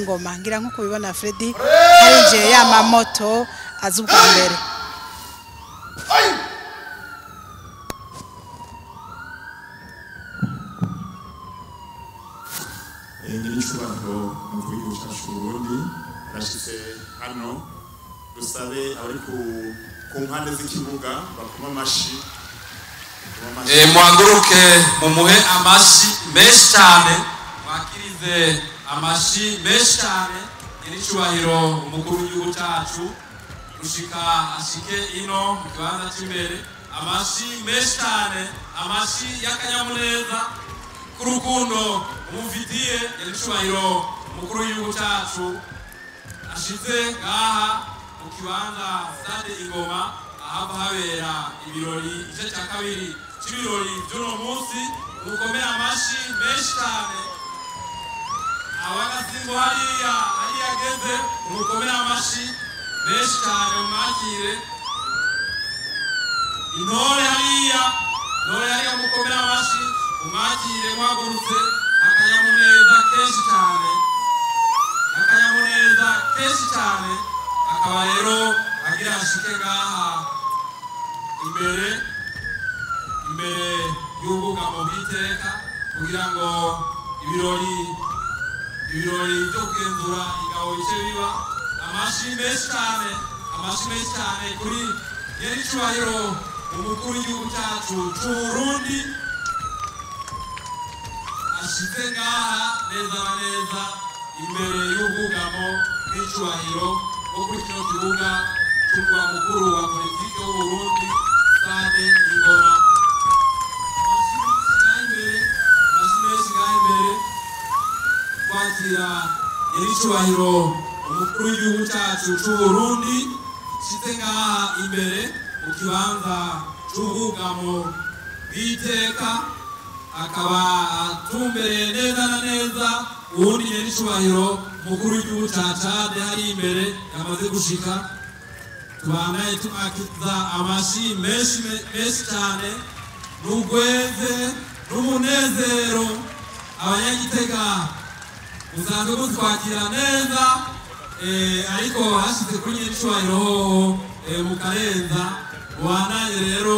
Ingoma. Ngira nkuko ubibona Freddy, harinjiye ya mamoto aza ubwa mbere. Nyir'icyubahiro umukuru w'igihugu cyacu cy'Uburundi arashitse hano. Dusabe abari ku mpande z'ikibuga bakoma amashi. Muhaguruke mumuhe amashi menshi cyane, mwakirize amashi menshi cyane nyir'icyubahiro umukuru w'igihugu cyacu gushika ashike ino mu kibanza cy'imbere. Amashi menshi cyane, amashi y'akanyamuneza k'urukundo mumufitiye nyir'icyubahiro umukuru w'igihugu cyacu ashize ngaha mu kibanza stade Ingoma ahava habera ibirori, igice cya kabiri cy'ibirori by'uno munsi. Mukomere amashi menshi cyane abagasimbo hariya hariya ageze, mukomere amashi menshi cyane mumwakire. Intore hariya, intore hariya, mukomere amashi mumwakire muhagurutse. Akanyamuneza kenshi cyane, akanyamuneza kenshi cyane. Akaba rero agira ashike ngaha imbere y'ubwugamo bw'iteka kugira ngo ibirori byo kugenzura ingabo bice biba. Amashi menshi cyane, amashi menshi cyane kuri nyir'icyubahiro umukuru w'igihugu cyacu cy'Uburundi ashize ngaha neza na neza imbere y'ubwugamo bw'icyubahiro bwo kuri kino kibuga cy'umurwa mukuru wa politiki w'Uburundi, stade Ingoma. Amashi menshi ngaha imbere, amashi menshi ngaha imbere kwakira nyir'icyubahiro umukuru w'igihugu cyacu cy'Uburundi ashize ngaha imbere mu kibanza cy'ubwugamo bw'iteka, akaba atumbereye neza na neza uwundi nyir'icyubahiro umukuru w'igihugu cya Chad hari imbere yamaze gushika. Tubandanye tumwakiza amashi menshi menshi cyane n'ugweze n'umunezero. Abanyagitega musanzwe mutwakira neza, ariko hashize kuri nyir'icyubahiro hoho mukarenza. Mubandanye rero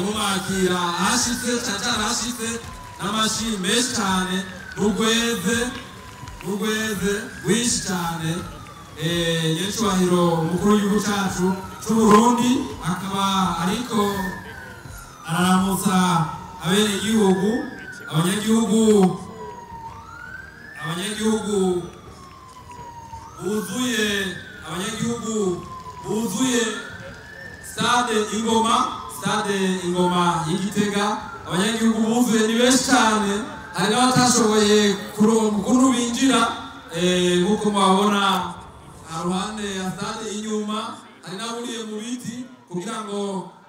mumwakira hashitse cyane cyane, hashitse n'amashi menshi cyane n'ugweze rwinshi cyane. Nyir'icyubahiro umukuru w'igihugu cyacu cy'Uburundi akaba ariko araramutsa abenegihugu, abanyagihugu buzuye, abanyagihugu buzuye stade Ingoma, stade Ingoma y'Igitega. Abanyagihugu buzuye ni benshi cyane, hari n'abatashoboye kuronka ukuntu binjira, nk'uko mubabona haruhande ya stade inyuma hari n'aburiye mu biti kugira ngo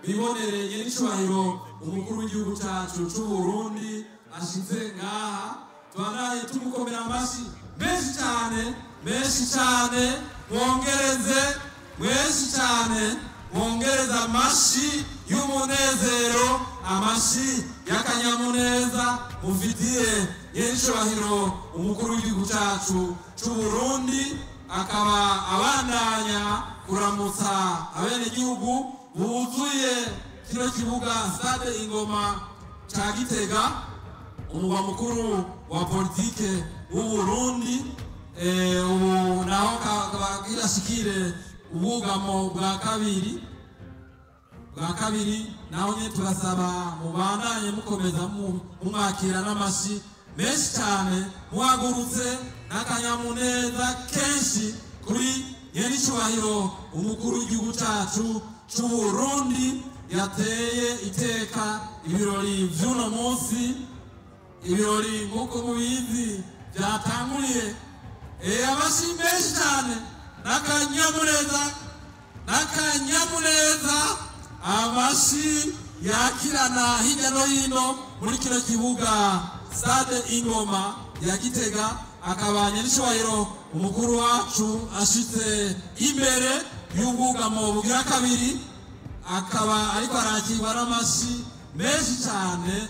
bibonere nyir'icyubahiro umukuru w'igihugu cyacu cy'Uburundi ashize ngaha. Tubandanye tumukomera amashi menshi cyane, menshi cyane, mwongereze menshi cyane, mwongereze amashi y'umunezero, amashi y'akanyamuneza mufitiye nyir'icyubahiro umukuru w'igihugu cyacu cy'Uburundi. Akaba abandanya kuramutsa abenegihugu buzuye kino kibuga stade Ingoma ca Gitega, umugwa mukuru wa politike w'Uburundi. Ubu naho kabagira ashikire ubwugamo bwa kabiri, naho nyine turasaba mubandanye mukomeza mumwakira n'amashi menshi cyane, muhagurutse n'akanyamuneza kenshi kuri nyir'icyubahiro umukuru w'igihugu cyacu cy'Uburundi yateye iteka ibirori vy'uno munsi. Ibirori nk'uko mubizi byatanguriye, amashi menshi cyane n'akanyamuneza, n'akanyamuneza, amashi yakirana hirya no hino muri kino kibuga stade Ingoma ya Gitega. Akaba nyir'icyubahiro umukuru wacu ashitse imbere y'ubwugamo bugira kabiri, akaba ariko arakirwa n'amashi menshi cyane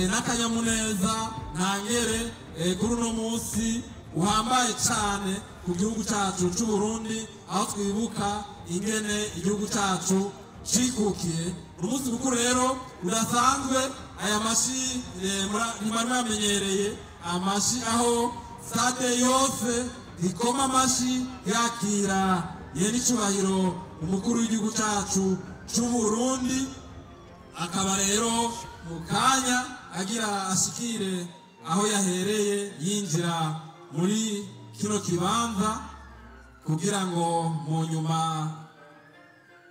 n'akanyamuneza ntangere kuri uno munsi. uhambaye cyane ku gihugu cyacu cy'u Burundi, aho twibuka ingene igihugu cyacu cikukiye. Ni umunsi mukuru rero udasanzwe. Aya mashi ntibari bamenyereye amashi aho stade yose ikoma amashi yakira nyenicubahiro umukuru w'igihugu cyacu cy'u Burundi. Akaba rero mu kanya agira ashikire aho yahereye yinjira muri kino kibanza, kugira ngo mu nyuma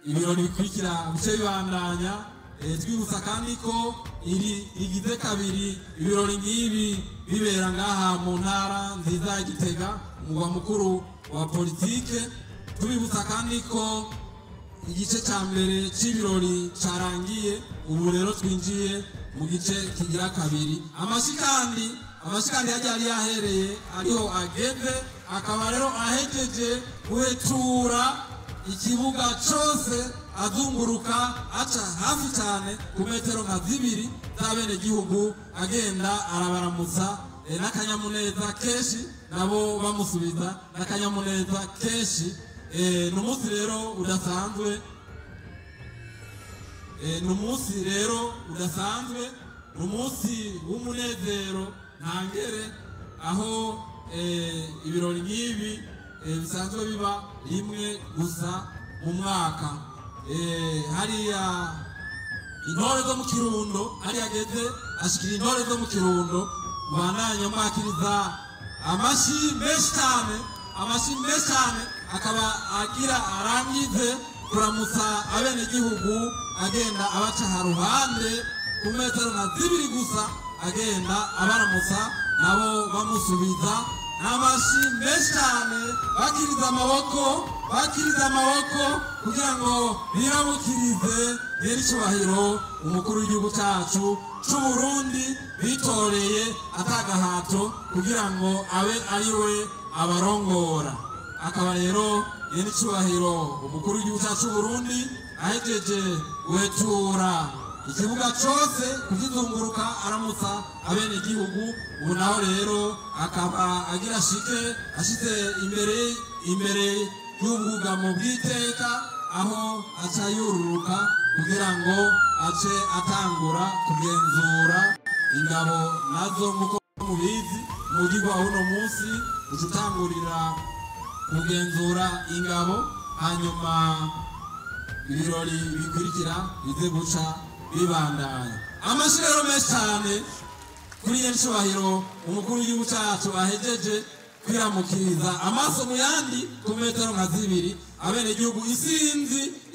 ibirori bikurikira bice bibandanya. Twibutsa kandi ko iri rigize kabiri ibirori nk'ibi bibera ngaha mu ntara nziza ya Gitega, umugwa mukuru wa politike. Tubibutsa kandi ko igice cya mbere cy'ibirori cyarangiye, ubu rero twinjiye mu gice kigira kabiri. Amashi kandi yagiye yari yahereye ariho ageze, akaba rero ahejeje guhetura ikibuga cyose, azunguruka aca hafi cyane ku metero nka 2 z'abenegihugu, agenda arabaramutsa n'akanyamuneza kenshi, nabo bamusubiza n'akanyamuneza kenshi. Ni umunsi rero udasanzwe, ni umunsi rero udasanzwe, ni umunsi w'umunezero ntangere, aho ibirori nk'ibi bisanzwe biba rimwe gusa mu mwaka. Hariya intore zo mu Kirundo, hariya ageze ashikira intore zo mu Kirundo, mubandanye mwakiriza amashi menshi cyane, amashi menshi cyane. Akaba agira arangize kuramutsa abenegihugu, agenda abaca haruhande ku metero nka 2 gusa, agenda abaramutsa nabo bamusubiza n'amashi menshi cyane, bakiriza amaboko, bakiriza amaboko kugira ngo biramukirize nyenicubahiro umukuru w'igihugu cyacu cy'u Burundi bitoreye atagahato kugira ngo abe ari we abarongora. Akaba rero nyenicubahiro umukuru w'igihugu cyacu cy'u Burundi ahejeje guhetura ikibuga cyose kukizunguruka aramutsa abenegihugu. Ubu naho rero akaba agira ashike ashitse imbere y'ubwugamo bw'iteka, aho aca yururuka kugira ngo ace atangura kugenzura ingabo nazo. Nk'uko mubizi, umugirwa w'uno munsi uca utangurira kugenzura ingabo, hanyuma ibirori bikurikira bize guca bibandanya. Amashi rero menshi cyane kuri nyenicubahiro umukuru w'igihugu cyacu ahejeje kwiramukiriza amaso mu yandi ku metero nka 2 abenegihugu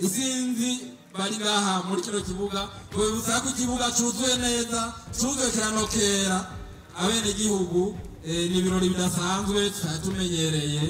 isinzi bari ngaha muri kino kibuga. Twibutsa ko ikibuga cuzuye neza, cuzuye kiranokera abenegihugu. Ni ibirori bidasanzwe tutari tumenyereye.